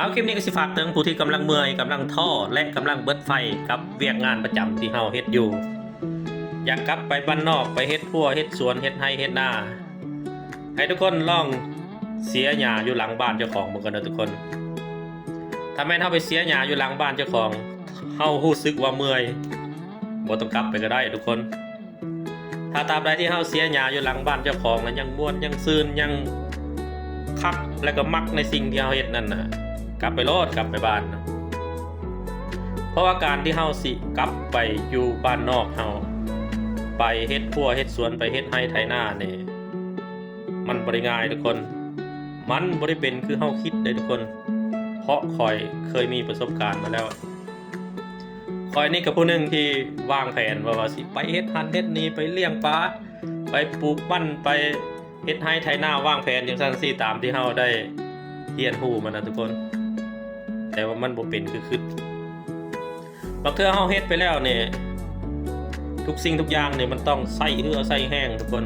ເອົາ ຄລິບນີ້ກໍຊິຝາກເຖິງຜູ້ທີ່ກຳລັງເມື່ອຍ, ກຳລັງທໍ້ ແລະ ກຳລັງເບິດໄຟກັບວຽກງານປະຈຳທີ່ເຮົາເຮັດຢູ່. ຢາກກັບໄປບ້ານນອກ, ໄປເຮັດຮົ້ວເຮັດສວນ, ເຮັດໄຮ່ເຮັດນາ. ໃຫ້ທຸກຄົນລອງເສຍຫຍ້າຢູ່ຫຼັງບ້ານເຈົ້າຂອງເບິ່ງກ່ອນເດີທຸກຄົນ. ຖ້າແມ່ນເຮົາໄປເສຍຫຍ້າຢູ່ຫຼັງບ້ານເຈົ້າຂອງ, ເຮົາຮູ້ສຶກວ່າເມື່ອຍ, ບໍ່ຕ້ອງກັບໄປກໍໄດ້ທຸກຄົນ. ຖ້າຕາບໃດທີ່ເຮົາເສຍຫຍ້າຢູ່ຫຼັງບ້ານເຈົ້າຂອງນະ ຍັງມ່ວນ, ຍັງຊື່ນ, ຍັງຄັກ ແລະ ກໍມັກໃນສິ່ງທີ່ເຮົາເຮັດນັ້ນນະ, ກັບໄປໂລດ, ກັບໄປບ້ານນະ. ເພາະວ່າການທີ່ເຮົາຊິກັບໄປຢູ່ບ້ານນອກເຮົາ, ໄປເຮັດຮົ້ວເຮັດສວນ, ໄປເຮັດໄຮ່ໄຖນານີ້, ມັນບໍ່ໄດ້ງ່າຍທຸກຄົນ. ມັນບໍ່ໄດ້ເປັນຄືເຮົາຄິດເດ້ທຸກຄົນ, ເພາະຂ້ອຍເຄີຍມີປະສົບການມາແລ້ວ. ຂ້ອຍນີ້ກໍຜູ້ໜຶ່ງທີ່ວາງແຜນວ່າ ວ່າຊິໄປເຮັດຫັ້ນເຮັດນີ້, ໄປລ້ຽງປາ, ໄປປູກມັນ, ໄປເຮັດໄຮ່ໄຖນາ, ວາງແຜນຈັ່ງຊັ້ນຊີ້ ຕາມທີ່ເຮົາໄດ້ຮຽນຮູ້ມານະທຸກຄົນ, ແຕ່ວ່າມັນບໍ່ເປັນຄືຄິດ. ບາງເທື່ອເຮົາເຮັດໄປແລ້ວນີ້, ທຸກສິ່ງທຸກຢ່າງນີ້ ມັນຕ້ອງໃຊ້ເຫື່ອໃຊ້ແຮງທຸກຄົນ.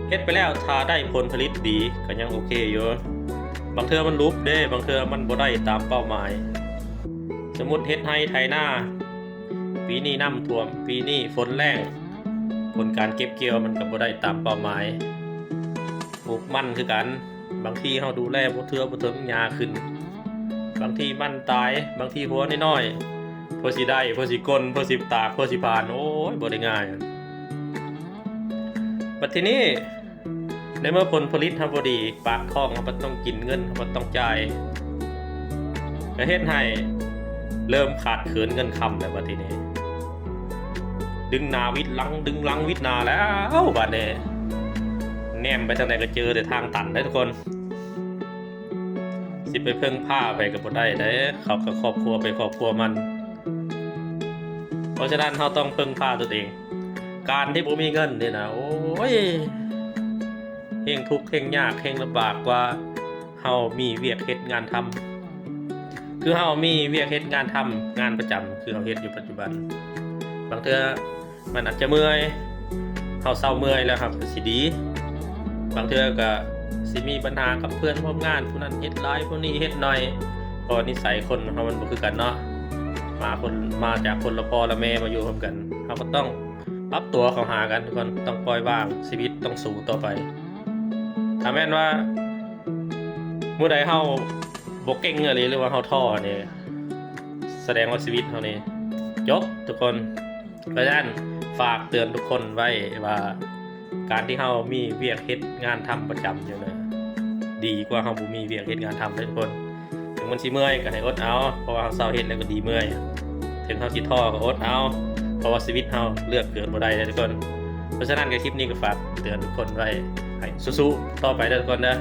ເຮັດໄປແລ້ວ ຖ້າໄດ້ຜົນຜະລິດດີກໍຍັງໂອເຄຢູ່, ບາງເທື່ອມັນຫຼຸບເດ້, ບາງເທື່ອມັນບໍ່ໄດ້ຕາມເປົ້າໝາຍ. ສົມມຸດເຮັດໄຮ່ໄຖນາ, ປີນີ້ນ້ຳຖ້ວມ, ປີນີ້ຝົນແລ້ງ, ຜົນການເກັບກ່ຽວມັນກໍບໍ່ໄດ້ຕາມເປົ້າໝາຍ. ປູກມັນຄືກັນ, ບາງທີເຮົາດູແລບໍ່ເທື່ອບໍ່ເຖິງ, ຫຍ້າຂຶ້ນ, ບາງທີມັນຕາຍ, ບາງທີຫົວນ້ອຍໆ, ເພື່ອຊິໄດ້, ເພື່ອຊິກົ້ນ, ເພື່ອຊິຕາກ, ເພື່ອຊິຜ່ານ, ໂອ້ຍ ບໍ່ໄດ້ງ່າຍ. ບັດທີນີ້ ໃນເມື່ອຜົນຜະລິດເຮົາບໍ່ດີ, ປາກທ້ອງເຮົາກໍຕ້ອງກິນ, ເງິນເຮົາກໍຕ້ອງຈ່າຍ, ກໍເຮັດໃຫ້ເລີ່ມຂາດເຂີນເງິນຄຳແລ້ວບັດທີນີ້. ດຶງໜ້າຫວິດຫຼັງ, ດຶງຫຼັງຫວິດໜ້າແລ້ວບັດນີ້. ແນມໄປທາງໃດກໍເຈີແຕ່ທາງຕັນເດ້ທຸກຄົນ. ຊິໄປເພິ່ງພາໃຜກໍບໍ່ໄດ້ເດ້, ເຂົາກໍຄອບຄົວໃຜຄອບຄົວມັນ. ເພາະສະນັ້ນເຮົາຕ້ອງເພິ່ງພາຕົນເອງ. ການທີ່ບໍ່ມີເງິນນີ້ນະ, ໂອ້ຍ, ແຮ່ງທຸກແຮ່ງຍາກແຮ່ງລຳບາກກວ່າເຮົາມີວຽກເຮັດງານທຳ. ຄືເຮົາມີວຽກເຮັດງານທຳ, ງານປະຈຳ ຄືເຮົາເຮັດຢູ່ປັດຈຸບັນ, ບາງເທື່ອມັນອາດຈະເມື່ອຍ, ເຮົາເຊົາເມື່ອຍແລ້ວເຮົາກໍຊິດີ. ບາງເທື່ອກໍຊິມີບັນຫາກັບເພື່ອນຮ່ວມງານ, ຜູ້ນັ້ນເຮັດຫຼາຍ, ຜູ້ນີ້ເຮັດໜ້ອຍ, ເພາະນິໄສຄົນເຮົາມັນບໍ່ຄືກັນເນາະ. ມາຄົນ, ມາຈາກຄົນລະພໍ່ລະແມ່ມາຢູ່ຮ່ວມກັນ, ເຮົາກໍຕ້ອງປັບຕົວເຂົ້າຫາກັນທຸກຄົນ, ຕ້ອງປ່ອຍວາງ, ຊີວິດຕ້ອງສູ້ຕໍ່ໄປ. ຖ້າແມ່ນວ່າມື້ໃດເຮົາບໍ່ເກັ່ງອີ່ຫຼີ ຫຼືວ່າເຮົາທໍ້ນີ້, ສະແດງວ່າຊີວິດເຮົານີ້ຈົບທຸກຄົນ. ເພາະສະນັ້ນ ຝາກເຕືອນທຸກຄົນໄວ້ວ່າ ການທີ່ເຮົາມີວຽກເຮັດງານທຳປະຈຳຢູ່ນະ ດີກວ່າເຮົາບໍ່ມີວຽກເຮັດງານທຳເດ້ທຸກຄົນ. ເຖິງມັນຊິເມື່ອຍກໍໃຫ້ອົດເອົາ, ເພາະວ່າເຮົາເຊົາເຮັດແລ້ວກໍດີເມື່ອຍ. ເຖິງເຮົາຊິທໍ້ກໍອົດເອົາ, ເພາະວ່າຊີວິດເຮົາເລືອກເກີດບໍ່ໄດ້ເດ້ທຸກຄົນ. ເພາະສະນັ້ນກໍຄລິບນີ້ກໍຝາກເຕືອນທຸກຄົນໄວ້ ໃຫ້ສູ້ໆຕໍ່ໄປເດີທຸກຄົນເດີ.